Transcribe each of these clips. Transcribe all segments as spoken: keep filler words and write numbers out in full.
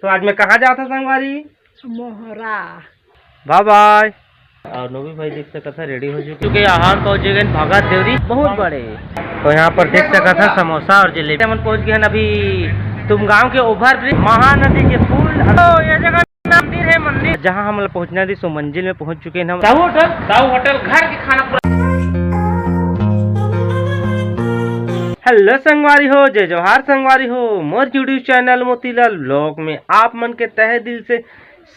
तो आज मैं कहाँ जात हँव संगवारी? मोहरा। बाय बाय। अउ नोबी भाई देख सकत हव, रेडी हो चुके, चुके आहान पहुँच गए भगत देवरी बहुत बड़े। तो यहाँ पर देख सकत हव समोसा अउ जलेबी। हमन पहुँच गए हन अभी तुमगांव के ओवर ब्रिज, महानदी के पुल। तो ये जगह मंदिर हे, मंदिर जहाँ हमन ला पहुँचना रहिस, वो मंजिल में पहुँच चुके हन हम। साहू होटल, साहू होटल, घर के खाना पूरा। Hello संगवारी हो, जय जोहार संगवारी हो, मोर YouTube channel मोतीलाल vlog में आप मन के तहे दिल से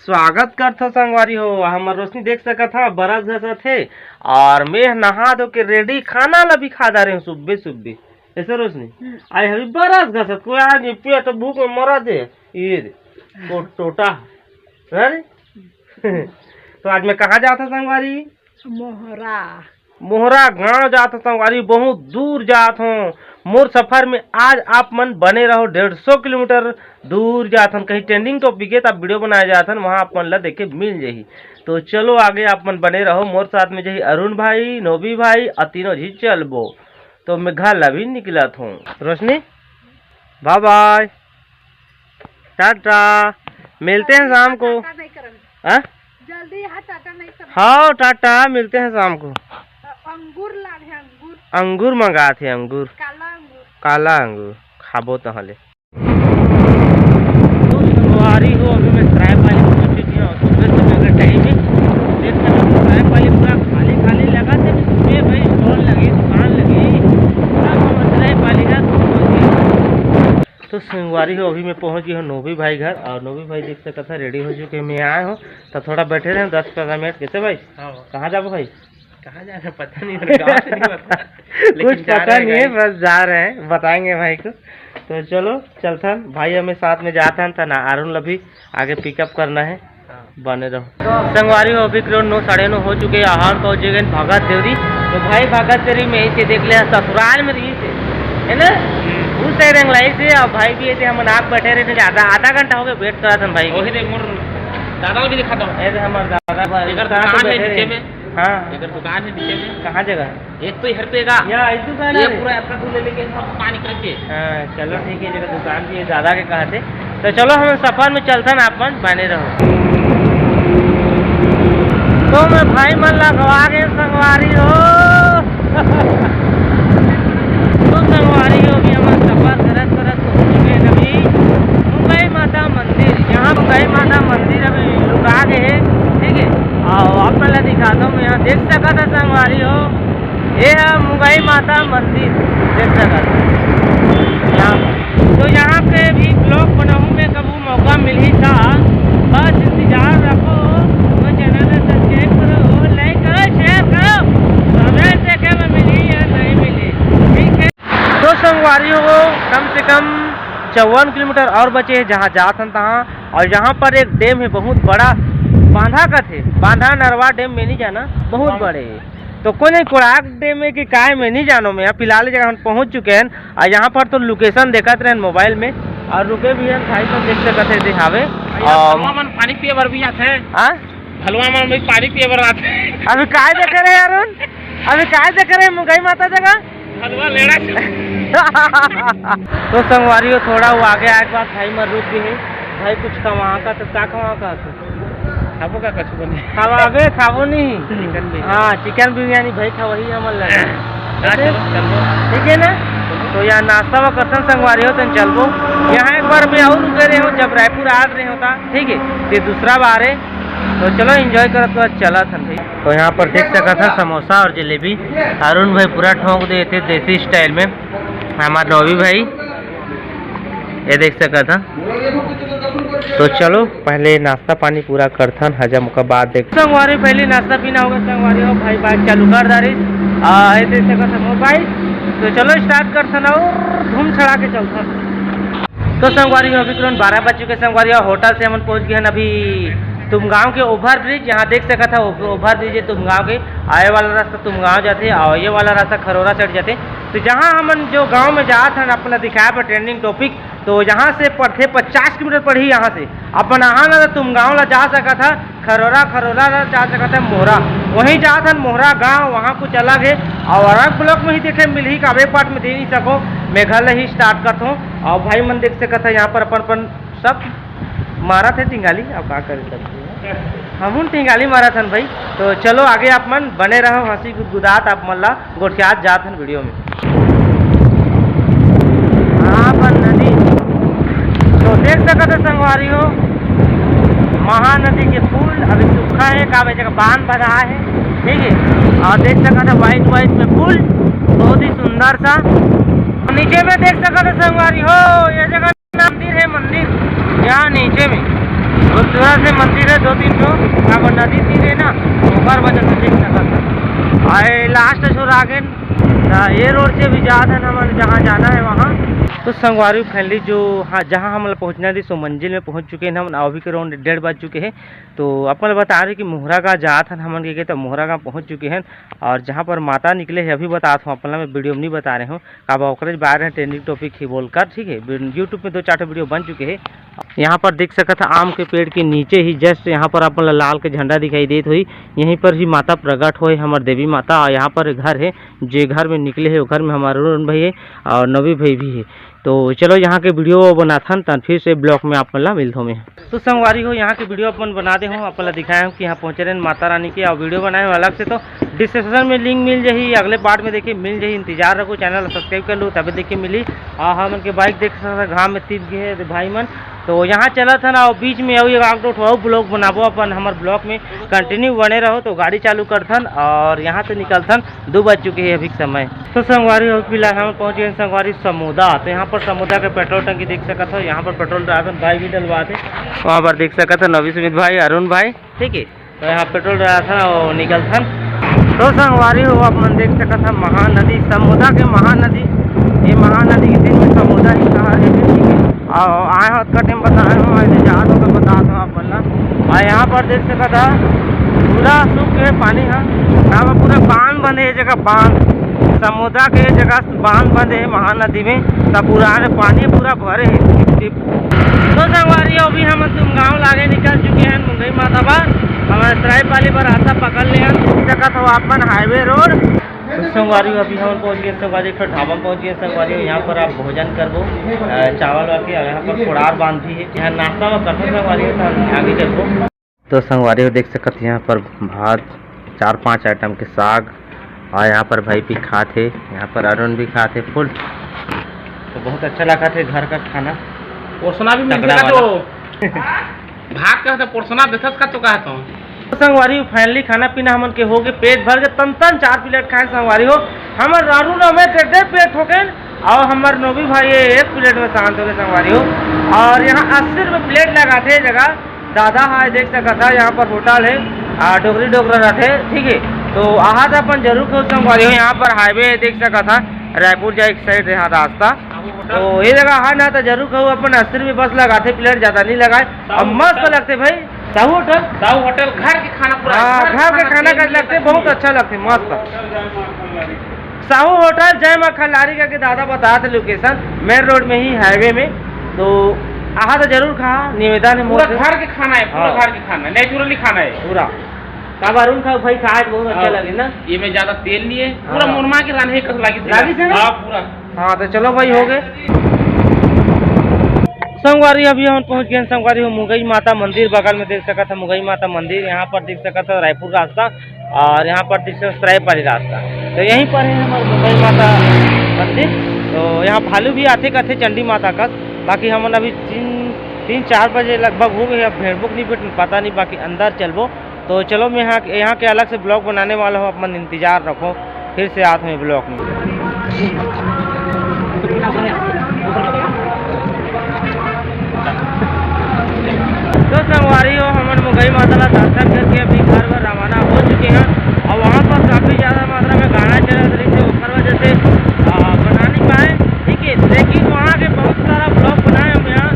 स्वागत करथों संगवारी हो। हमर रोशनी देख सकत हव, बरस घसत हे अउ मैं नहा धो के रेडी, खाना ला भी खा डारे हँव सुब्बे सुब्बे। ऐसा रोशनी? हम्म। आय हबे बरस घसत, कोई आज नहीं पिया तो भूख में मरा दे। ये दे, वो टोटा। अरे? तो आज मैं कहाँ जात हँव संगवारी? मोहरा। मोहरा गांव जात हँव संगवारी, बहुत दूर जात हँव। मोर सफर में आज आप मन बने रहो, डेढ़ सौ किलोमीटर दूर जात हन, कहीं trending topic हे, तब video बनाए जात हन, वहाँ आप मन ला देखे मिल जाही। तो चलो आगे आप मन बने रहो, मोर साथ में जाही अरुण भाई, नोबी भाई, अउ तीनों झी चलबो। तो मैं घर ला भी निकलत हँव। रोशनी, बाय बाय, टाटा, मिलते हैं शाम को। टाटा नहीं करन। हाँ? जल्दी यहाँ टाटा नहीं करन। हाँ, टाटा, मिलते हैं शाम को। अंगूर लान हे, अंगूर। अंगूर मंगात हे, अंगूर। काला अंगूर। काला अंगूर खाबो तहले। तो संगवारी हो, अभी मैं सरायपाली पहुंच चुके हूँ। सुबह सुबह का टाइम है, देख सकते हो सरायपाली पूरा खाली खाली लगा था। सुबह भाई स्टॉल लगे, दुकान लगे, सब सरायपाली का। तो संगवारी हो, अभी मैं पहुंच गया हूँ नोबी भाई घर, और नोबी भाई देख सकता था रेडी हो चुके हैं। मैं आया हूँ तो थोड़ा बैठे रहे दस पंद्रह मिनट। कैसे भाई? हाँ। कहाँ जाबो भाई? कहाँ जा रहे हैं पता नहीं, गाँव से नहीं पता। लेकिन कुछ पता नहीं है, बस जा रहे हैं, बताएंगे भाई को। तो चलो चलथन, भाई हमें साथ में जाथन, त ना अरुण ल भी आगे पिकअप करना है। हाँ। बने रहो संगवारी हो, अभी करीब नौ, साढ़े नौ हो चुके हैं, आहान पहुँच गए भगत देवरी। तो भाई भगत देवरी में इसे देख ले, ससुराल में रही थे, है ना? हम्म। उस साइड एंगलाई से, और भाई भी ऐसे हम आग बैठे रहे थे, आधा, आधा घंटा हो गया वेट करा था भाई। वही देख, मोर दादा को भी दिखाता हूँ। ऐसे हमारे दादा भाई एकर दुकान है नीचे में। हाँ। एकर दुकान है नीचे में। कहाँ जगह है? एक तो हर पे का। या, एक दुकान ये है। पूरा आपका दूध लेके सब पानी करके। हाँ, चलो ठीक है, जगह दुकान भी है, दादा के कहा थे। तो चलो हम सफर में चलथन, आप मन बने रहो। तो मैं भाई मन लगवा के संगवारी हो। तो संगवारी हो, अभी हमन सफर करत करत पहुंच गए अभी मुंगई माता मंदिर। यहाँ मुंगई माता मंदिर अभी लुका गए है, ठीक है। और आप मन ला दिखाता हूँ, यहाँ देख सकत है संगवारी हो, ये है मुंगई माता मंदिर, देख सकत है यहाँ पर। तो यहाँ पे भी vlog बनाऊँ मैं, कबू मौका मिलही था, बस इंतजार रखो। तो channel ला subscribe करो, like करो, share करो, comment देखे में मिली या नहीं मिली, ठीक है। तो संगवारी हो, कम से कम चौवन किलोमीटर और बचे है जहाँ जात हन तहाँ। और यहाँ पर एक डैम है बहुत बड़ा, बांधा कथे, बांधा नरवा डैम, मैं नहीं जाना, बहुत बड़े है। तो कोने कोड़ाक डैम है कि काय, मैं नहीं जानो। मैं यहाँ फिलहाल जगह हम पहुँच चुके हैं। और यहाँ पर तो location देखत रहन मोबाइल में, और रुके भी हैं भाई, तो देख सकते थे हावे। भैया, और भलवा मन पानी पिए बर भी आथे। हाँ? भलवा मन भी पानी पिए बर आथे। अभी काय देखे रहे अरुण? अभी काय देखे रहे मुंगई माता जगह? भलवा लेड़ा। तो संगवारी हो, थोड़ा वो आगे आए के बाद भाई मन रुक गए हैं। भाई कुछ कमा का तो का कमा का तो? खाबो का कछु बने? खाबो, अबे खाबो नहीं। चिकन बिरयानी। हाँ, चिकन बिरयानी भाई खा, वही हमन लगे। हाँ, चलो, चलो। ठीक है ना? तो यहाँ नाश्ता वा करथन संगवारी हो, तन चलबो। यहाँ एक बार मैं और रुके रहे हूँ, जब रायपुर आ रहे होता, ठीक है, ये दूसरा बार है। तो चलो enjoy करत तो चला थन भाई। तो यहाँ पर देख सकत है समोसा और जलेबी, अरुण भाई पूरा ठोंक देते देसी style में। हमार रवि भाई ये देख सकत है। तो चलो पहले नाश्ता पानी पूरा करथन, हजम ओकर बाद देख। संगवारी पहले नाश्ता पीना होगा संगवारी हो, भाई bike चालू कर डारी। आ, ये देख सकत है मोर bike। तो चलो start करथन और धूम छड़ा के चलथन। तो संगवारी हो, अभी तुरंत बारह बज चुके संगवारी हो, होटल से हमन पहुंच गए हैं अभी तुमगांव के over bridge। यहाँ देख सकत है over bridge है तुमगांव के, आए वाला रास्ता तुमगांव जाते और ये वाला रास्ता खरोरा side जाते। तो जहाँ हमन जो गांव में जात हन अपना दिखाए पर trending topic, तो यहाँ से पड़थे पचास किलोमीटर पड़ही। यहाँ से अपन आहा ना तो तुमगांव ला जा सकत है, खरोरा, खरोरा ला जा सकत है मोहरा, वहीं जात हन मोहरा गांव, वहाँ कुछ अलग है। और अलग vlog में ही देखे मिलही, काबे part में दे नहीं सको, मैं घर ले ही start करत हूँ। और भाई मन देख सकत है यहाँ पर अपन अपन सब मारत हे टिंगाली, अब का कर सकते हैं, हमहू टिंगाली मारत हन भाई। तो चलो आगे आप मन बने रहो, हंसी गुदगुदात आप मन ला गोठियात जात हन वीडियो में। हाँ, अपन नदी तो देख सकत हो संगवारी हो, महानदी के पुल अभी सूखा है, का वजह का बांध बना है, ठीक है। और देख सकत हो व्हाइट व्हाइट में पुल, बहुत ही सुंदर सा। नीचे में देख सकत हो संगवारी हो, ये जगह मंदिर है, मंदिर यहाँ नीचे में खूबसूरत से मंदिर है, दो तीन ठो। अब नदी तीर है ना, ओकर वजह से देख सकत हो। और लास्ट छोर आ गए, त ये रोड से भी जात हन हमन जहाँ जाना है वहाँ। तो संगवारी फैमिली जो, हाँ, जहाँ हमन ला पहुँचना थी सो मंजिल में पहुँच चुके हैं हम। अभी के राउंड डेढ़ बज चुके हैं। तो अपन ला बता रहे कि मोहरा गाँव जात हन हमन के, के तो मोहरा गाँव पहुँच चुके हैं। और जहाँ पर माता निकले है अभी बतात हूँ अपन ला, मैं वीडियो में नहीं बता रहे हूँ, काबर ओकरे बारे में ट्रेंडिंग टॉपिक ही बोलकर, ठीक है। यूट्यूब में दो चार ठो वीडियो बन चुके हैं। यहाँ पर देख सकत है आम के पेड़ के नीचे ही जस्ट यहाँ पर अपन ला लाल के झंडा दिखाई देत होही, यहीं पर ही माता प्रकट होए हमर देवी माता। और यहाँ पर घर है, जे घर में निकले है वो घर में हमारे अरुण भाई है और नवी भाई भी है। तो चलो यहाँ के वीडियो बनाथन, तन फिर से ब्लॉग में आप मन ला मिलथों मैं। तो संगवारी हो, यहाँ के वीडियो अपन बना दे हूँ, अपन ला दिखाए हूँ कि यहाँ पहुँचे रहन माता रानी के, और वीडियो बनाए हूँ अलग से। तो डिस्क्रिप्शन में लिंक मिल जाही, अगले पार्ट में देखिए मिल जाही, इंतजार रखो, चैनल सब्सक्राइब कर लो, तभी देखिए मिली। और हमन के बाइक देख सकते हैं, घाम में तित गए हैं भाई मन। तो यहाँ चलत हन, और बीच में अउ एक आगो ठो ब्लॉग बनाबो अपन, हमर ब्लॉग में कंटिन्यू बने रहो। तो गाड़ी चालू करथन और यहाँ से निकलथन, दो बज चुके हैं अभी के समय। तो संगवारी हो, फिलहाल हम पहुँच गए हैं संगवारी समोदा। तो यहाँ पर समोदा के पेट्रोल टंकी देख सकत हो, यहाँ पर पेट्रोल डालथन, भाई भी डलवाथे। वहाँ पर देख सकत हो नवी सुमित भाई, अरुण भाई, ठीक है। तो यहाँ पेट्रोल डालथन और निकलथन। तो संगवारी हो, आप मन देख सकत हो महानदी, समोदा के महानदी। ये महानदी के तीर में समोदा ही शहर है, ठीक है। और आए हो अतका टाइम बताए हो, ऐसे जात हो तो बता दो आप मन ला। और यहाँ पर देख सकत हो पूरा सूख के पानी है, यहाँ पर पूरा बांध बंधे, ये जगह बांध, समोदा के जगह बांध बंधे है महानदी में, तब पुराने पानी पूरा भरे है टिप टिप। तो संगवारी हो, अभी हम तुम गाँव लागे निकल चुके हैं मुंगई माता बर। हमारे सरायपाली पर रास्ता पकड़ ले हैं, देख सकत हो अपन हाईवे रोड। तो संगवारी हो, अभी हम पहुँच गए संगवारी, एक ठो ढाबा में पहुँच गए संगवारी हो। यहाँ पर आप भोजन करबो, अ, चावल वाके, और यहाँ पर कोड़ार बांध भी है, यहाँ नाश्ता वा करते संगवारी हो, तो हम आगे चलबो। तो संगवारी हो देख सकत, यहाँ पर भात, चार पांच आइटम के साग, और यहाँ पर भाई भी खात हे, यहाँ पर अरुण भी खात हे फुल। तो बहुत अच्छा लगत हे घर का खाना। पोसना भी मिल तगड़ा सकत वाला। हो। भात कहत हे पोसना देथस का तो कहत हो। तो संगवारी हो, finally खाना पीना हमन के हो गए, पेट भर के तन तन चार प्लेट खाए संगवारी हो। हमर रानू न में डेढ़ डेढ़ प्लेट हो गए, और हमर नोबी भाई ये एक प्लेट में शांत हो गए संगवारी हो। और यहाँ अस्सी रुपये प्लेट लगाथे जगह दादा हा, देख सकत हा, यहाँ पर होटल है, आ, डोकरी डोकरा रथे, ठीक है। तो आहा तो अपन जरूर खाओ संगवारी हो, यहाँ पर हाईवे है, देख सकत हा, रायपुर जाए एक साइड रहा रास्ता। तो ये जगह हा ना, तो जरूर खाओ, अपन अस्सी रुपये बस लगाथे प्लेट, ज़्यादा नहीं लगाए। और मस्त लगथे भाई, साहू होटल। साहू होटल, घर के खाना पूरा, हाँ, घर के घर के खाना खाना का तेल लगथे, नहीं बहुत अच्छा लगथे, मस्त। साहू होटल, जय माँ खल्लारी करके दादा बतात हे लोकेशन, मेन रोड में ही, हाईवे में। तो आहा तो जरूर खा, निवेदन है पूरा मोर से। घर के खाना है, पूरा हाँ। घर के खाना है, नेचुरली खाना है। पूरा। काबर अरुण खाओ भाई, खाए तो बहुत अच्छा हाँ। लगे ना। ये में ज्यादा तेल नहीं है, पूरा हाँ। मुरमा के रान्हे कस लागिस हे। लागिस हे ना? हाँ, पूरा। हाँ, तो चलो भाई, हो गए। संगवारी, अभी हम पहुंच गए हैं, संगवारी हो, मुंगई माता मंदिर बगल में देख सकत है, मुंगई माता मंदिर। यहाँ पर देख सकत है रायपुर रास्ता, और यहाँ पर देख सकत है सरायपाली रास्ता। तो यहीं पर है हमारे मुंगई माता मंदिर। तो यहाँ भालू भी आथे कथे चंडी माता का, बाकी हमन अभी तीन, तीन चार बजे लगभग हो गए, अब भेड़बुक नहीं भेटन, पता नहीं, बाकी अंदर चलबो। तो चलो, मैं यहाँ, यहाँ के अलग से ब्लॉग बनाने वाला हूँ, अपन इंतजार रखो, फिर से आत हूँ ब्लॉग में। तो संगवारी हो, हमन मुंगई माता ला दर्शन करके अभी घर बर रवाना हो चुके हैं। और वहाँ पर काफ़ी ज़्यादा मात्रा में गाना चलत रहिस हे, ओकर वजह से, आ, बना नहीं पाए, ठीक है। लेकिन वहाँ के बहुत सारा ब्लॉग बनाए हम यहाँ,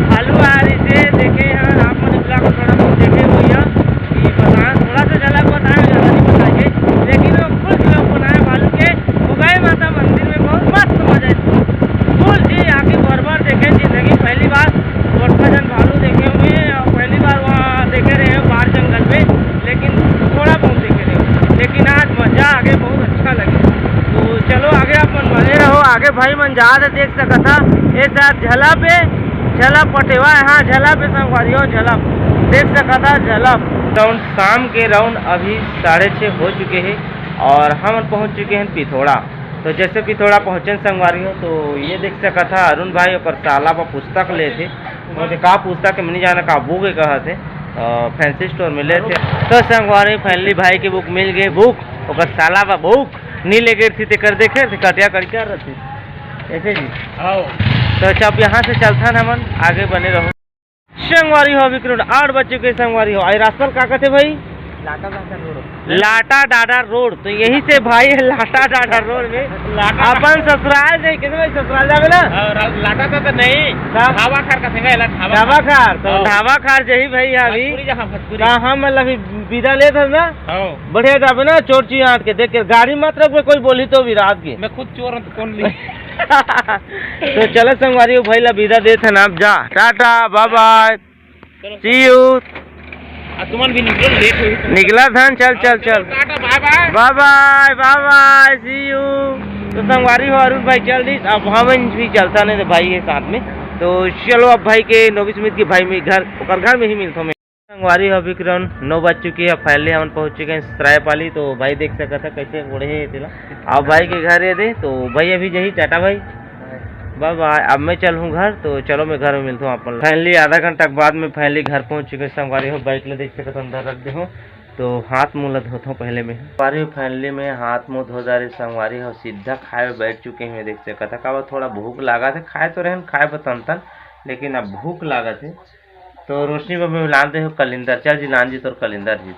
भालू आ रहिस हे, देखे यहाँ आप मन ब्लॉग थोड़ा बहुत देखे हो यहाँ। कि बताएं, थोड़ा सा झलक बताएं, ज़्यादा नहीं बताएंगे, लेकिन वो फुल ब्लॉग बनाए भालू के, मुंगई माता मंदिर में बहुत मस्त मजा आया। फुल जी आके बार बार देखे, जिंदगी पहली बार मोटका जन भालू देखे हुए हैं और पहली बार वहाँ देखे रहे हैं बाहर जंगल में, लेकिन थोड़ा बहुत देखे रहे, लेकिन आज मजा आ गया, बहुत अच्छा लगे। तो चलो आगे आप मन बने रहो, आगे भाई मन जात हे देख सकत हा, ये शायद झला पे झलक पटेवा हे, हाँ, झलक हे संगवारी हो, झलक देख सकत हा, झलक। राउंड शाम के राउंड अभी साढ़े छः हो चुके हे और हमन पहुँच चुके हन पिथोड़ा। तो जैसे पिथोड़ा पहुँचेन संगवारी हो, तो ये देख सकत हा अरुण भाई ओकर साला बर पुस्तक लेथे। ओकर का पुस्तक हे, मैं नहीं जाना, का बुक हे कहत हे, फैंसी स्टोर में लेथे। तो संगवारी, फाइनली भाई के बुक मिल गे, बुक, ओकर साला बर बुक। नहीं लेगे रहितिस तेकर देखे रहितिस, कटिया कड़किया रहितिस। ऐसे जी। आओ। तो अच्छा, अब यहाँ से चलथन हमन, आगे बने रहो। संगवारी हो, अभी के राउंड आठ बज चुके हे संगवारी हो। आई रास्ता ल का कथे भाई? लाटा डाडा रोड। लाटा डाडा रोड। तो यही से भाई हे लाटा डाडा रोड में। लाटा अपन ससुराल जाई, कैसे भाई ससुराल जावे ना? और लाटा तो, तो नहीं। का? ढाबा खार का सिंगा, एला ढाबा ढाबा खार। खार, तो हाँ। ढाबा खार जही भाई अभी। भोजपुरी जहाँ, भोजपुरी। कहाँ मतलब अभी विदा लेत हस ना? हाँ। बढ़िया जाबे ना, चोर चिहाट के देख के गाड़ी मत रखबे, कोई बोली तो विराट के। मैं खुद चोर हूँ तो कौन ली? तो चलो संगवारी हो, भाई ला विदा देत हन, आप जा, टाटा, बाय बाय, चलो। See you। आ, तुमन भी निकलो, लेट होही। निकलत हन, चल, चल, चलो, चल। टाटा, बाय बाय। बाय बाय, बाय बाय, see you। तो संगवारी हो, अरुण भाई चल दिस, अब हमन भी चलथन नहीं तो भाई के साथ में। तो चलो, अब भाई के नोबिस मित के भाई में घर, ओकर घर में ही मिलथों मैं। संगवारी हो, अभी के राउंड नौ बज चुके हे, फाइनली हमन पहुँच चुके हन सरायपाली। तो भाई देख सकत हा कैसे ओढ़े हे तेला। अब भाई के घर ये दे, तो भाई अभी जही, टाटा भाई, बाय बाय। अब मैं चलहूँ घर, तो चलो मैं घर में मिलथों आप मन ला। फाइनली आधा घंटा के बाद में फाइनली घर पहुँच चुके हन संगवारी हो। बाइक ला देख सकत हा अंदर रख दे हँव, तो हाथ मुँह ला धोथों पहले में। संगवारी हो, फाइनली में हाथ मुँह धो डारे संगवारी हो, सीधा खाए बर बैठ चुके हँव। देख सकत हा, काबर थोड़ा भूख लागत हे, खाए तो रहेन, खाए बर तन तन, लेकिन अब भूख लागत हे। तो रोशनी बर मैं लान दे हँव कलिंदर। चल जी, लान जी तोर कलिंदर जी।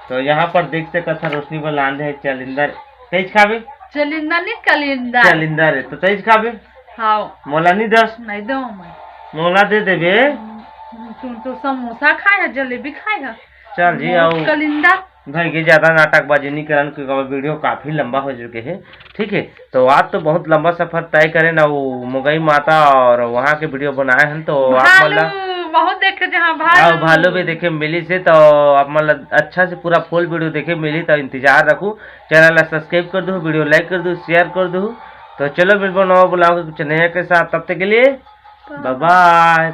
तो यहाँ पर देख सकत हा, रोशनी बर लान दे हँव कलिंदर। तैं खाबे? चलिंदर नहीं, कलिंदर। कलिंदर हे, तो तैं खाबे? हाँ। मोला नहीं दस? नहीं दो मैं। मोला दे देबे? हम्म, तुम तो समोसा खाए हा, जलेबी खाए हा। चल जी, मोर आओ। कलिंदर। भाई के ज्यादा नाटकबाजी नहीं करन, क्योंकि अब वीडियो काफी लंबा हो चुके हे, ठीक हे। तो आज तो बहुत लंबा सफर तय करेन, अउ मोगई माता और वहाँ के वीडियो बनाए हन, तो आप मन ला भालू बहुत देखे, जहाँ भालू। हाँ, भालू भी देखे मिलिस हे, तो आप मन ला अच्छा से पूरा फुल वीडियो देखे मिली, तो इंतजार रखू। चैनल ला सब्सक्राइब कर दू, वीडियो लाइक कर दू, शेयर कर दू। तो चलो मिलबो नवा ब्लॉग के नया के साथ, तब तक के लिए बाय बाय।